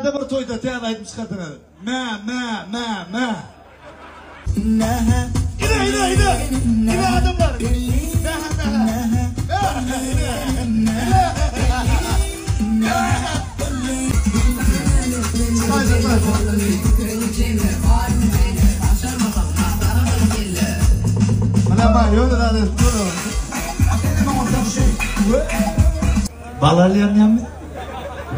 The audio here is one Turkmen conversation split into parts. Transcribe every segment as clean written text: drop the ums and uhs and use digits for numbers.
Bärde bir toýda täze aýdym çykardyňyz. Mä mä mä mä. Ine ine ine. Ine adamlar. Mä mä. Mä ine. Ine. Bal alýan ýaňy.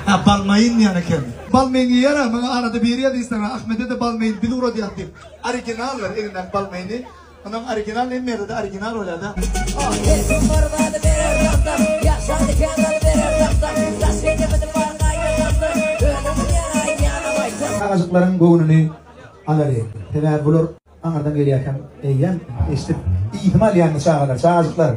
Ha balmaýyn diýen eken. Balmaýyn iýer-ä, maňa arada biri ýazdy Instagram, Ahmede-de balmaýyn biz ugradýas diýip. Originaldyr egnindäki balmaýyny. Onuň original hemme ýerde-de original bolýar-da. Her kim bir zady berer tapsam, Ýagşa diken zady berer tapsam, Daş getirmedim baryny aýdan tapsam, Özüm bilýän aýdýanam aýtsam. Çagajyklaryň göwnüni alaly. Sebäbi bular aňyrdan gelýärkäm eýýäm eşidip yzymy alýandy çagalar, çagajyklar.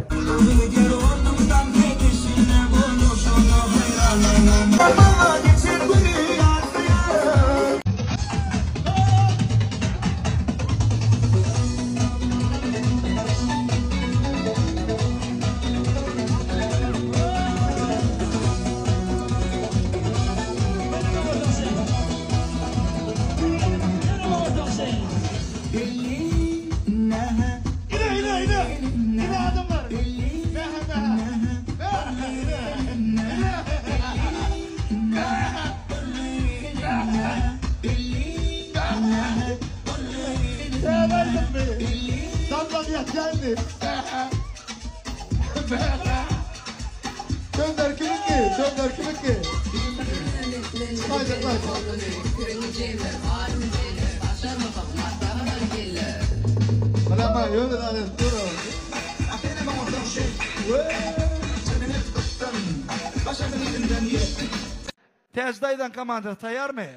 Dönder kiminki? Dönder kiminki? Täç daýzaň komandasy taýýarmy?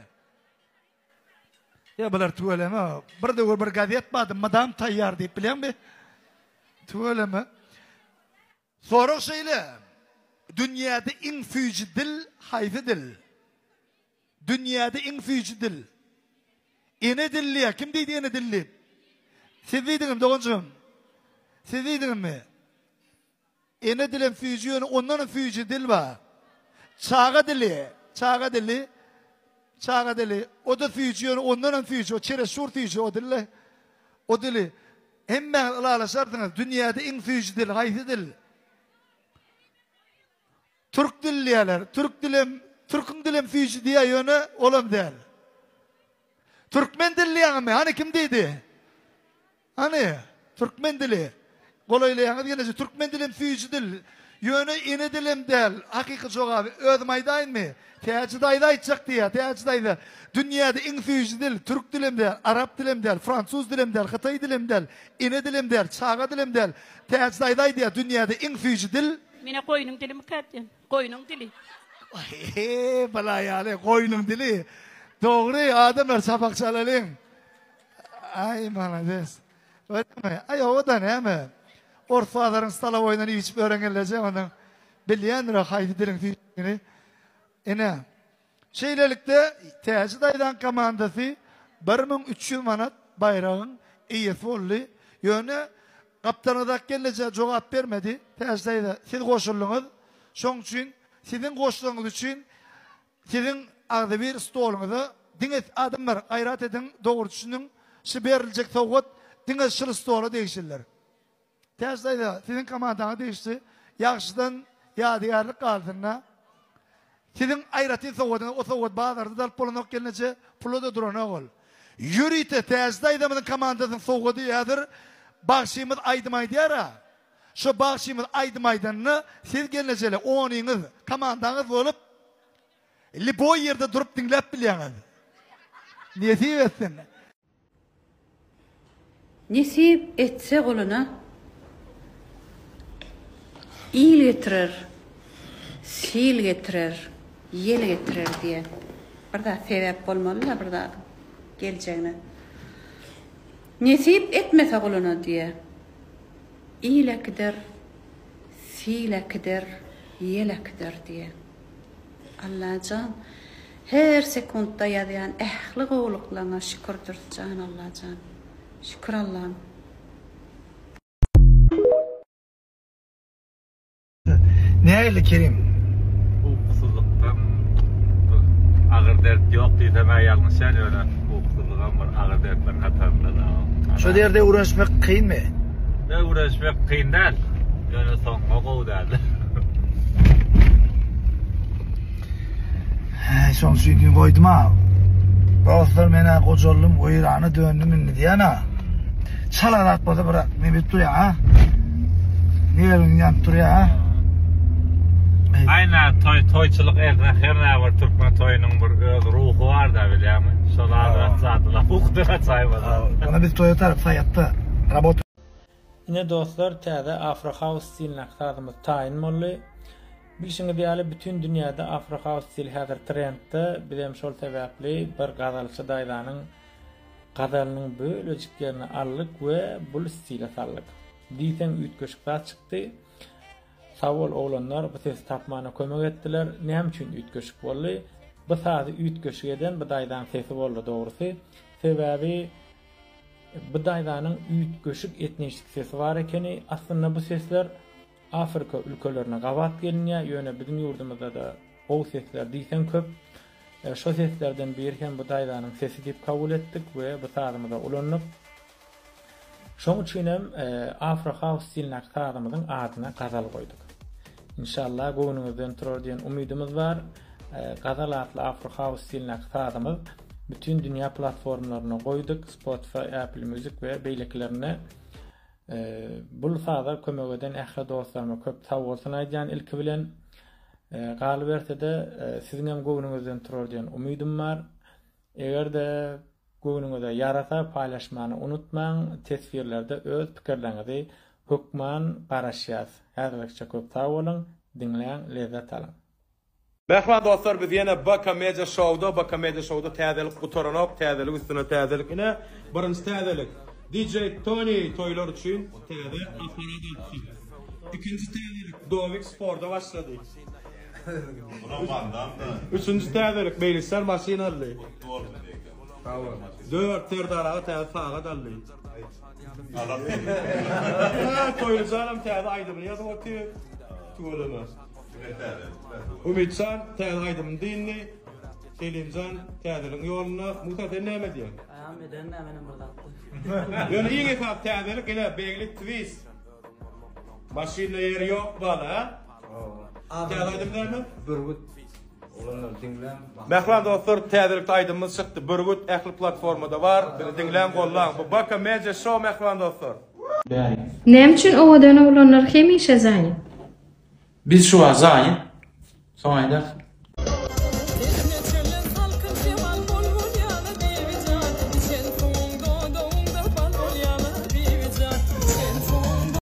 Ýa bular tüweleme. Bir döwür bir gazet bardy, mydam taýýar diýip bilýäňmi? Tüweleme. Sorag şeýle, dünýäde iň süýji dil haýsy dil? Dünýäde iň süýji dil. Ene dil diýýär. Kim diýdi ene dil diýip? Siz diýdiňizmi doganjygym? Siz diýdiňizmi? Ene dilem süýji ýöne ondanam süýji dil bar. Çaga dili, çaga dili, çaga dili. O-da süýji ýöne ondanam süýji, o çereşur süýji o dille. O dili hemmäňiz ylalaşarsyňyz. Dünýäde iň süýji dil haýsy dil? Türk dili diýýärler. Türk dilem, türküň dilem süýji diýýär ýöne olam däl. Türkmen dili diýýäňizmi? Hany kim diýdi? Hany, türkmen dili. Golaýlaýaňyz gelneje, türkmen dilem süýji dil. Ýöne ene dilem däl. Hakyky jogaby özüm aýdaýynmy? Täji daýza aýtjak diýýär, Täji daýza. Dünýäde iň süýji dil, türk dilem däl, arap dilem däl, fransuz dilem däl, hytaý dilem däl, ene dilem däl, çaga dilem däl. Täji daýza aýdýar, dünýäde iň süýji dil. Menä goýnuň dilimikä diýen. Goýnuň dili. Heee, bala ýaly, goýnuň dili. Dogry, adamlar çapak çalalyň. Aý malades. Görýäňmi? Aý owadan näme? Ors bazaryň stolowoýyndan iýip-içip ýören gelneje onuň bilýändir-ä haýsy diliň süýjüligini. Ine. Şeýlelikde Täji daýzaň komandasy 1300 manat baýragyň eýesi boldy. Ýöne gapdalyňyzdaky gelneje jogap bermedi. Täji daýza siz goşuldyňyz. Şoň üçin siziň goşlaryňyz üçin Siziň agzybir stoluňyza diňe adamlar gaýrat ediň dogry düşüniň şu beriljek sowgat diňe şul stola degişlidir. Täç daýza siziň komandaňyza degişli ýagşydan ýadygärlik galsynda siziň aýratyn sowgadyňyz o sowgat bazarda-da alyp bolanok gelneje pula-da duranok ol. Ýörite Täç daýzamyzyň komandasynyň sowgady häzir bagşymyz aýdym aýdýara Şo bagşymyz aýdym aýdanda siz gelnejele onyňyz komandaňyz bolup liboý ýerde durup diňläp bilýäňiz. Nesip etsin. Nesip etse guluna il getirer, sil getirer, ýel getirer diýen. Bir zat sebäp bolmaly-da bir zadyň geljegine. Nesip etmese guluna diýe. Il äkider, sil äkider, ýel äkider diýe. Allajan, her sekuntda ýazýan ähli gowulyklaňa şükürdir jan Allajan. Şükür Allam. Nähili Kerim? Ukusyzlykdan bir. agyr dert ýok diýsem-ä ýalňyşýan, ýöne ukusyzlygam bir agyr dertleriň hatarynda-da. Şo derde öwrenişmek kynmy? Öwrenişmek kyn däl, ýöne soňy gowy däl. Hä, şoň üçin düýn goýdum-a. Dostlar, men-ä gojaldym, weýrana döndüm indi diýen-a. Çala zat bolsa bir nebit durýar, ha? Nerwiň ýanyp durýar, ha? Aýna toý, toýçulyk erne her bir türkmen toýunyň bir öz ruhy bar-da bilýäňmi? Şol azrak zadylar ukudan açaýmaly. Ony biz toýa tarap saýatda rabot. Ine dostlar täze Afro House stilindäki sazymyz taýyn boldy. Bilşiňiz ýaly bütin dünýäde Afro House stili häzir trendde. Bizem şol sebäpli bir gazalçy daýzanyň gazalynyň bölejik ýerini aldyk we bul stile saldyk. Diýseň üýtgeşik zat çykdy. Sag bol oglanlar bu sesi tapmana kömek etdiler. Näme üçin üýtgeşik boldy? Bu sazy üýtgeşik eden bu daýzaň sesi boldy dogrusy. Sebäbi Bu daýzanyň üýtgeşik etnisik sesi bar ekeni. Aslynda bu sesler Afrika ülkelerine gabat gelinýär, ýöne biziň ýurdumyzda-da gowy sesler diýseň köp. Şo seslerden biri hem bu daýzanyň sesi diýip kabul etdik we bu sazymyza ulandyk. Şoň üçin hem Afro House stilindäki sazymyzyň adyna Gazal goýduk. Inşallah göwnüňizden turar diýen umydymyz bar. Gazal atly Afro House stilindäki sazymyz bütin dünýä platformlarynda goýduk, Spotify, Apple Music we beýlekilerinde. Bul saza kömek eden ähli dostlaryma köp sagbolsun aýdýan ilki bilen. Galyberse-de siziňem göwnüňizden turar diýen umydym bar. Eger-de göwnüňize ýarasa paýlaşmany unutmaň, teswirlerde öz pikirleriňizi hökman garaşýas. Häzirlikçe köp sag boluň, diňläň, lezzet alyň. Mähriban dostlar biz ýene BK Media Showda BK Media Showda täzelik gutaranok täzelik üstüne täzelik ine birinji täzelik DJ Tony toýlar üçin täze aparat alypdyr ikinji täzelik Dowik sporda başlady üçünji täzelik Meýlisjan maşyn aldy dört Serdar aga täze sagat aldy Toýlyjanam täze aýdymyny ýazyp otyr tüweleme. Umytjan täze aýdymyny dyndy. Selimjan täzeligiň ýolunda. Musa sen näme diýýäň? Aýam eden näme menem bir zatdy. Ýöne iň esasy täzelik ine Begli twist. Maşynda ýeri ýok bala ha? Täze aýdym näme? Bürgüt. Oglanlar diňläň. Mähriban dostlar täzelikde aýdymymyz çykdy Bürgüt ähli platformada bar. Bizi diňläň gollaň. Bu BK Media Show mähriban dostlar. Näme üçin owadan oglanlar hemişe zanit? Biz şu wagt zaýa. Soň aýdarys.